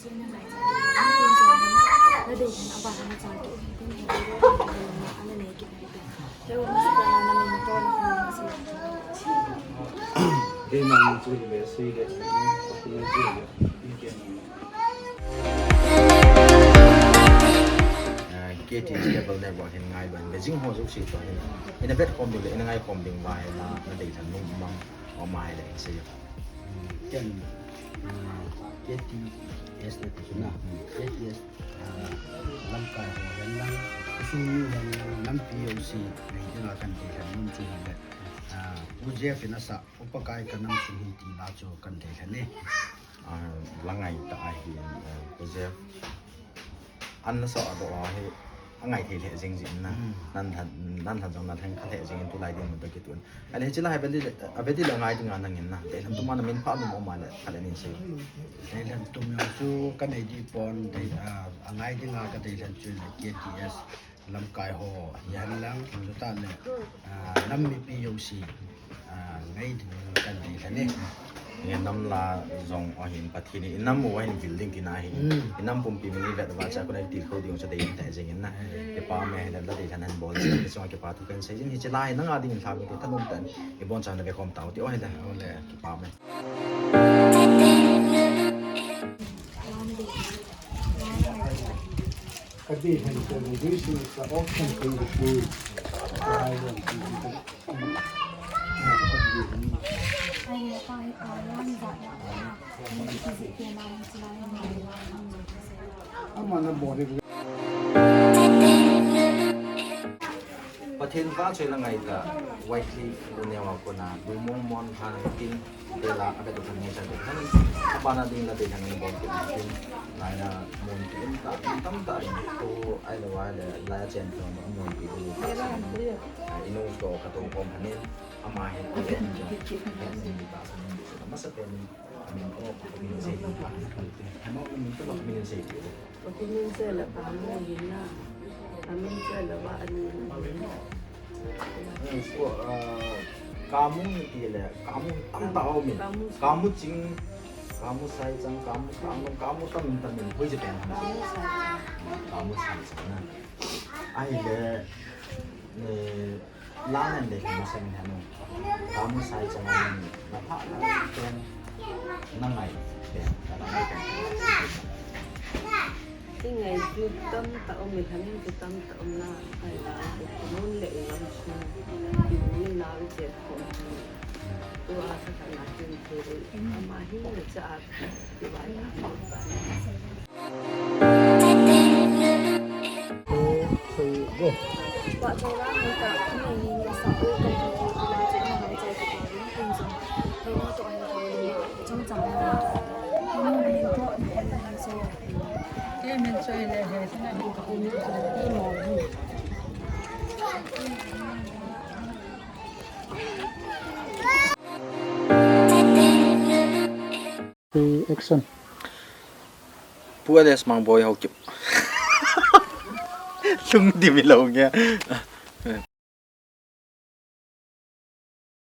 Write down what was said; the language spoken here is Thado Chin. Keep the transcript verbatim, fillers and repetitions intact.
K T Cable Network hin ngai ban le jing ho jouse toh hin. Ina vet khom ding le ina ngai khom ding uva hi na, na deilhen nom mang, o ma hi le hin sei. Ken, ah, K T S na ti chu na. K T S, ah, lamkai ho hihen lang, khosung mi hihen lang, nampi jouse, ngai dinga kan deilhen nom chu hin le. Ah, Pu Jeff in asah, Upa Kai ka nam sung hin ti la chu kan deilhen e. Ah, la ngai ta ahi, ah, Pu Jeff. An na sa a doh a hi, a ngai thei lheh jing jing in na. Hmm. Nan lhan, nan lhan jong na lheng kha lheh jing in tulai ding mun toh kitun. Ahile hiche la hi a ve ding le, a ve ding le a ngai ding a nang in na. Deilhen tum a na min pha nom um a le, kha le nin sei. Deilhen tum jong chu ka nei ding pon, dei, a, a ngai ding a ka deilhen chu le K T S. Lamkai ho, hihen lang, chutah le, ah, nam mipi jouse, ah, ngai ding kan deilhen e. Nge nam la jong ahin Pathen in i nam u ahin vil ding tina ahi. Hmm. I nam pumpi min i vet uva chu kona i tilkhou ding chu dei in ta jing in na. Hmm. Kipa me le la deilhen han bol jing in, chunga kipa thu kan sei jin, hiche la hi nanga ding in lha mi te thanom tah in i boncha na ve khom tau ti o hi le. Ole, kipa me. Ka deilhen chu, this is the option for the food. I want to eat it. Ama na bol e. Pathen vahchoi la ngai ta, Wycliffe u neo a kona, Lungmong Mon Hang tin, te la, a ka tu khan ngai cha te khan, a bana ding la te khan ngai bol te khan, lai na mon te um ta, um tam ta, tu, ai lo, ai le, lai a chen tu, mon te u, ai, inu to, ka tu kom khan, ama he, ai, ai, ta, sa, sa, ma sa te ni. Ka min ko, ka min sei ti pa. Ka min ko, ka min sei ti. Ka min sei la pa mo hin na. Ka min sei la ba ani. Ko, ah, Kamu ti le, Kamu tam ta ho mi. Kamu. Kamu Ching, Kamu Saichang, Kamu, Kamu, Kamu tam tam mi. Hoi je pen. Kamu Saichang. Kamu Saichang na. Ahile, eh, La nan deilhen masang hin hanu. Kamu Saichang a na pha na pen na ngai pen na ngai pen. I ngai chu tam ta um, i lhang chu tam ta um na, ai la, mun le i lam chu, i mun na u che ko. Tu a sa ka na tin te, ama hi na cha a, i vai na. Action. Pu Alex Mangboi Haokip. Lungdim hilou nge.